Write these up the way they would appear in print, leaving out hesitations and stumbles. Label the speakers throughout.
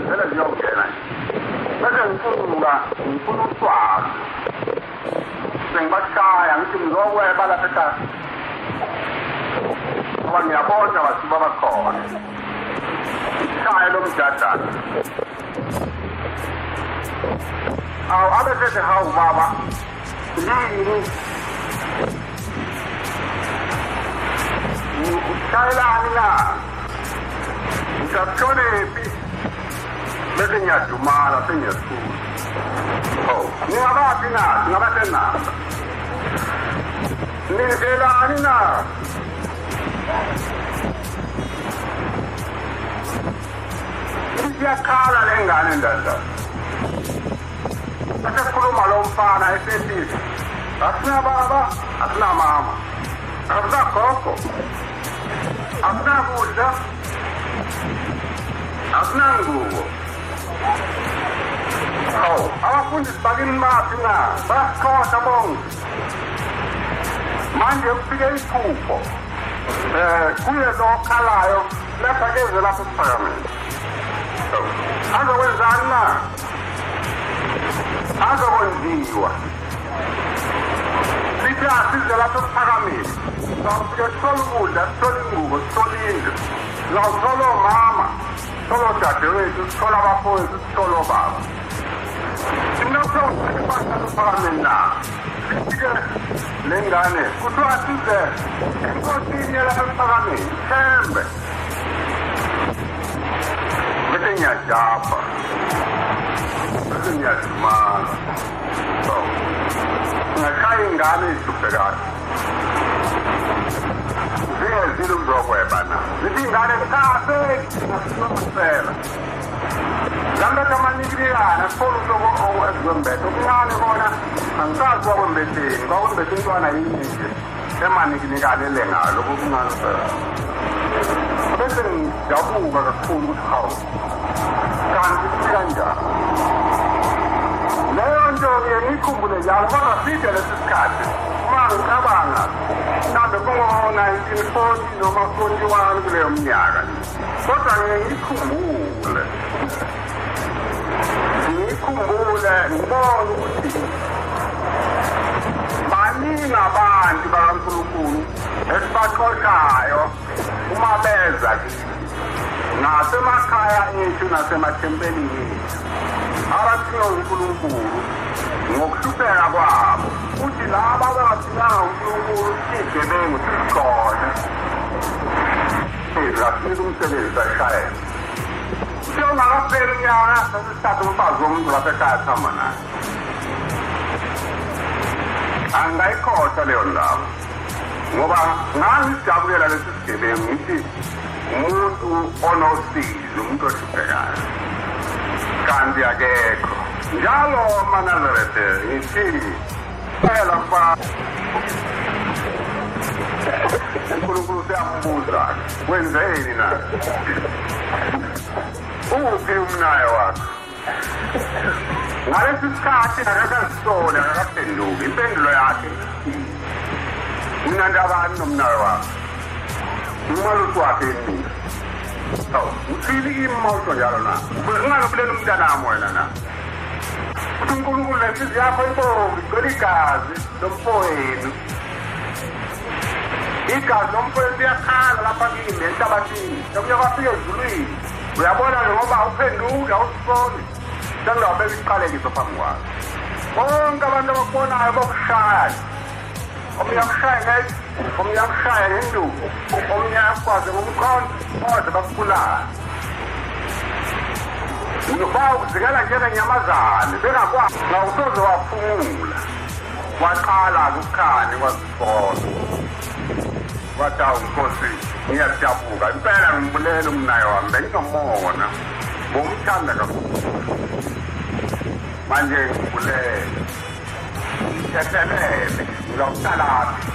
Speaker 1: Vele ziyongena nje. Bese ngifuna ngifuna uswazi. Sengibashaya ngithi ngizokweba lapha ekhaya. Ngoba ngiyabona bathi babakhona. Ishaye lo mjadana. Awu abesethi hawu baba yini ushayelani na? Ngisakushonephi? Bese ngiyadumala sengiyathuka. Oh, ningabaphi na? Singabasenasa. Ninzelani na? Iyakhala le ngane ndanda. Asekhuluma lo mfana esethi asinababa, asinamama, asinagogo, asinakudla, asinangubo. Hawu, abafundisi bakini baphi na? Bayasixosha bonke. Manje kufike iphupho. Kuye lo okhalayo lapha keze lapho siphakamile. Azokwenzani na? Azokwenziwa. Sithi asize lapho siphakamile. Sizawufike sithole ukudla, sithole ingubo, sithole indlu. Sizawuthola omama, sithole odadewethu, sithole abafowethu, sithole obaba. Thina kuthiwa impahla lophakameni na? Sithi-ke le ngane kuthiwa size enkosini yalapha emphakameni, ithembe. Bese ngiyajabha. Bese ngiyadumala. So, ngashaya ingane ezihluphekayo. Zingezile ukuzokweba na. Zithi ingane cha sekunosela. Zambethe amanikiliyana sithola uhloko ezikwembethe. Okuncane kona angisazi kwakwembetheni. Kwakwembethe intwana yini nje emanikinikane elengayo lokho okuncane phela. Bese ngidabuka kakhulu ukuthi hawu kanti kanjani. Leyo nto ngiye ngiyikhumbule njalo kodwa side lesi sikhathi uma ngicabanga mhlawumbe kungo-1940 noma 41 kuleyo minyaka. Kodwa ngiye ngikhumbule. Ngikhumbule ngibone ukuthi baningi abantu bakaNkulunkulu esibaxoshayo uma beza kithi nasemakhaya ethu nasemathempelini ethu abathiwa uNkulunkulu ngokuhlupheka kwabo futhi laba abangathiwanga uNkulunkulu igebengu sikhona Ngasinika umsebenzi sashayela. Siyongakapheli unyaka sasithatha umfazi womuntu lapha ekhaya sihamba naye. Angayikhohlwa leyo ndawo ngoba ngangijabulela lesi sigebengu ngithi umuntu onosizi umuntu ohluphekayo kanti akekho njalo manazarethe ngithi phela mfana uNkulunkulu useyambuza wenzeni na uphi umnayo wakho ngalesi sikhathi akakazisoli akakaphenduki impendulo yakhe mina ndabani nomnayo wakho umalusi wakhe mina hawu uthini kimi uma usho njalo na ungazobulela umntanami wena na uthi uNkulunkulu lenhliziyo yakho ibomvu igcwele igazi lomfowenu igazi lomfowenu liyakhala lapha kimi enhlabathini sekuye kwafika ezulwini uyabona-ke ngoba uphenduki awusisoli sengizawubeka isiqalekiso phambi kwakho bonke abantu abakubonayo bokushaya omunye akushaya ngeke omunye akushaya ngenduku omunye akwazi ngomkhonto boze bakubulala bawuzingela njengenyamazane bengakwazi ngawusoze waphumula waqala kukhani kwazisola wathi awu nkosi ngiyakudabuka impela ngibulela umnayo wami benginomona ngomthanda kakhulu manje ngibulele ngithethelele ngizawuqalaphi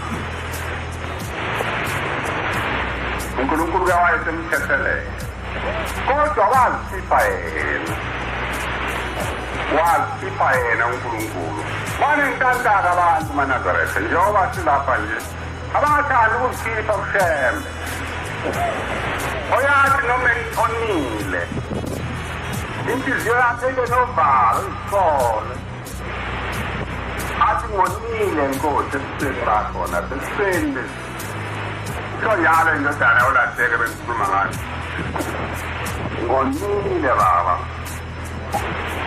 Speaker 1: uNkulunkulu ke wayesemthethelele kodwa wazikhipha yena wazikhipha yena uNkulunkulu banentantaka abantu maNazaretha njengoba silapha nje abangathandi ukuzikhipha kuShembe oyathi noma engiqonile Inhliziyo yakhe ibe novalo, izisole. Athi ngonile Nkosi ebusweni bakho nasebusweni lezi. Isho njalo indodana yolahleke bengikhuluma ngayo. Ngonile baba.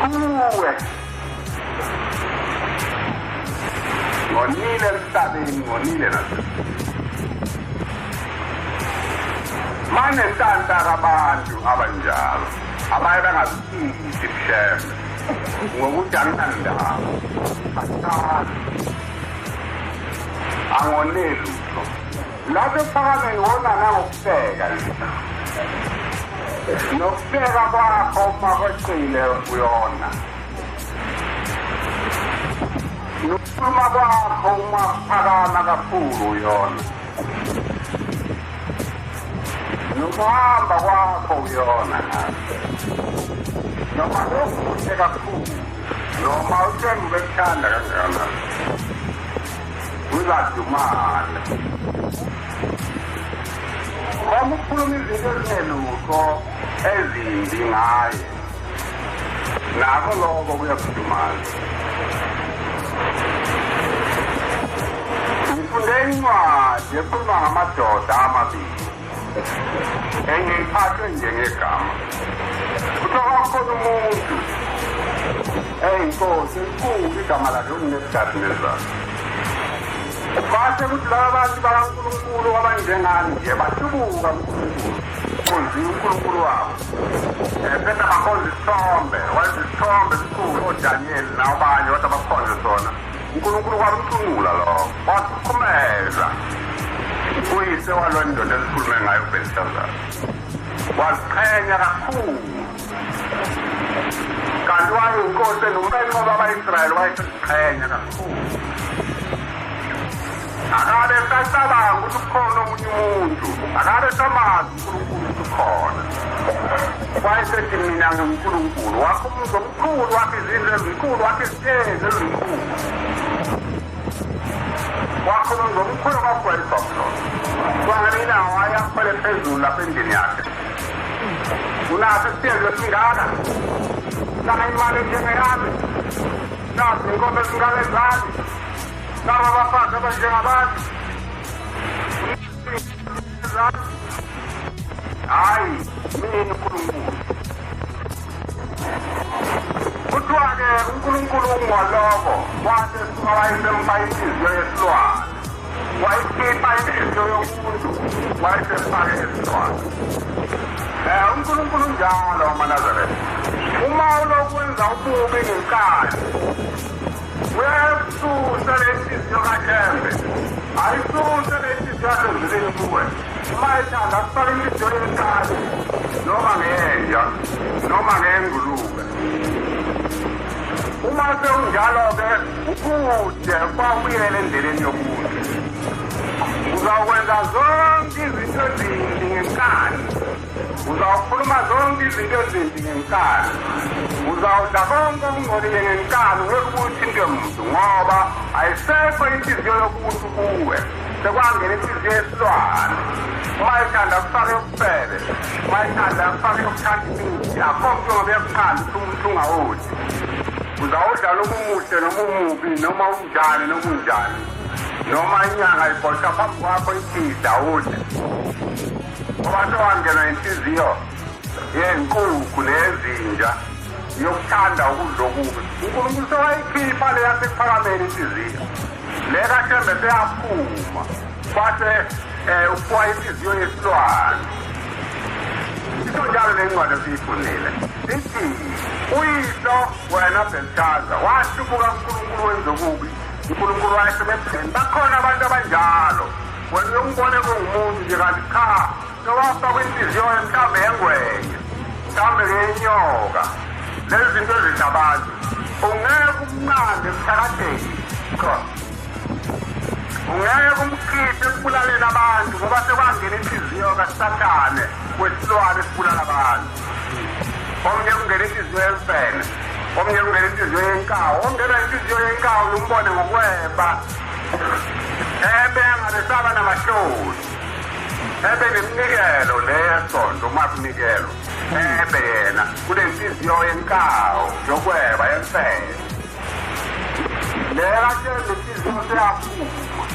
Speaker 1: Kuwe. Ngonile emhlabeni, ngonile nasebusweni. Banenhlanhla abantu abanjalo abaye bangazifihli kuShembe ngokuthi anginandaba, asazi, angoneli lutho. Lapho ekuphakameni wona nangokuhleka nje. Nokuhleka kwakho uma kweqile uyona. Nokukhuluma kwakho uma kuphakama kakhulu uyona. Nokuhamba kwakho uyona noma kukuhle kakhulu noma uthemba ubekuthanda kangakanani uzadumala uma ukhuluma izinto ezingelutho ezimbi ngaye nako lokho kuyakudumaza. Ngifunde incwadi ekhuluma ngamadoda amabili enye iphathwe njengegama. Kuthiwa kwakukhona umuntu eyinkosi enkulu igama lakhe unguNebukadinezari. Kwase kuthi laba bantu bakaNkulunkulu abanjengani nje bahlubuka kuNkulunkulu, khonziwe uNkulunkulu wabo. Bese bakhonza isithombe, wenza isithombe esikhulu oDaniyeli nabanye wathi abakhonze sona. uNkulunkulu kwamcunula lokho, wasikhumeza uyise walo ndoda esikhulume ngayo uBelishazari. Waziqhenya kakhulu kanti wayeyinkosi enombenqoba abaIsrayeli, wayeseziqhenya kakhulu. Akabe esacabanga ukuthi kukhona omunye umuntu, akabe esamazi uNkulunkulu ukuthi ukhona. Wayesethi mina nginguNkulunkulu, wakha umuzi omkhulu, wakha izindlu ezinkulu, wakha izitezi ezinkulu. Wakha umuzi omkhulu kakhulu eBhabhiloni. Kwangelinye ilanga wayekhwele phezulu lapha endlini yakhe. Unaso isitezi esingaka, nayo imali enjengeyami, nazi inkomo ezingaka ezami. Laba bafazi abanjengabantu. Hayi, mina uNkulunkulu. Kuthiwa-ke uNkulunkulu ungwaloko wase suka wayesempa inhliziyo yesilwane. Wayikhipha inhliziyo yomuntu wayesefake esilwane. UNkulunkulu unjalo amaNazaretha. Uma ulokhu wenza ububi ngenkani, Uyayisusa le nhliziyo kaShembe, ayisuse le nhliziyo yasezulwini kuwe. Uma ethanda akufake inhliziyo yenkani noma ngenja noma ngengulube. Uma sekunjalo-ke ukude kwabuyela endleleni yomuntu. Uzawukwenza zonke izinto ezimbi ngenkani. Uzawukhuluma zonke izinto ezimbi ngenkani. Uzawudla konke okungcolile ngenkani, ngeke ubuthinte muntu ngoba ayisekho inhliziyo yobuntu kuwe. Sekwangena inhliziyo yesilwane. Uma ethanda kufake ubufebe, uma ethanda kufake ukuthanda imithi, akho mntu ongabe uyakuthanda ukuthi umuntu ungawudli. Uzawudla noma umuhle noma umubi noma unjani noma unjani. Noma inyanga ibhosha phambi kwakho ithi idla udle. Ngoba sewangenwa inhliziyo yenkukhu neyezinja yokuthanda ukudla okubi. UNkulunkulu sewayikhipha le yasekuphakameni inhliziyo. Le kaShembe seyaphuma. Kwase uphiwa inhliziyo yesilwane. Isho njalo le ncwadi esiyifundile. Ithi uyihlo wena Belshaza wahlubuka kuNkulunkulu wenza okubi. uNkulunkulu wayesemebheni. Bakhona abantu abanjalo. Wena uyombone kungumuntu nje kanti cha, sewafakwa inhliziyo mhlawumbe yengwenya, mhlawumbe ngenyoka. Lezi zinto ezidla abantu. Ungeke umnqande emthakatheni. Cha. Ungeke umkhiphe ekubulaleni abantu ngoba sekwangena inhliziyo kaSathane wesilwane esibulala abantu. Omunye kungena inhliziyo yemfene, omunye kungena inhliziyo yenkawu, ongena inhliziyo yenkawu umbone ngokweba. Ebe angabe saba namahloni. Ebe neminikelo le yesonto uma kunikelwa. Ebe yena kunenhliziyo yenkawu yokweba yemfene. Le katshela lenhliziyo seyaphuma.